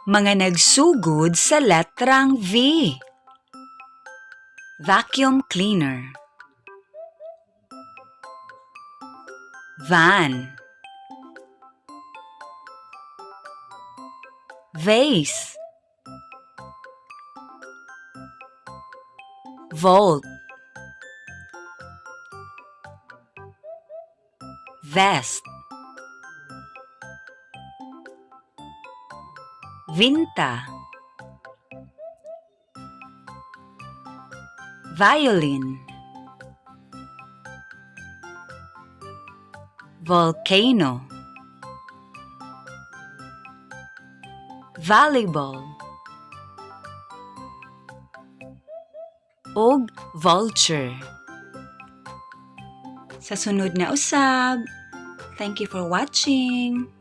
Mga nagsugod sa letrang V. Vacuum cleaner. Van. Vase. Volt. Vest. Vinta. Violin. Volcano. Volleyball. Ug vulture. Sa sunod na usab. Thank you for watching.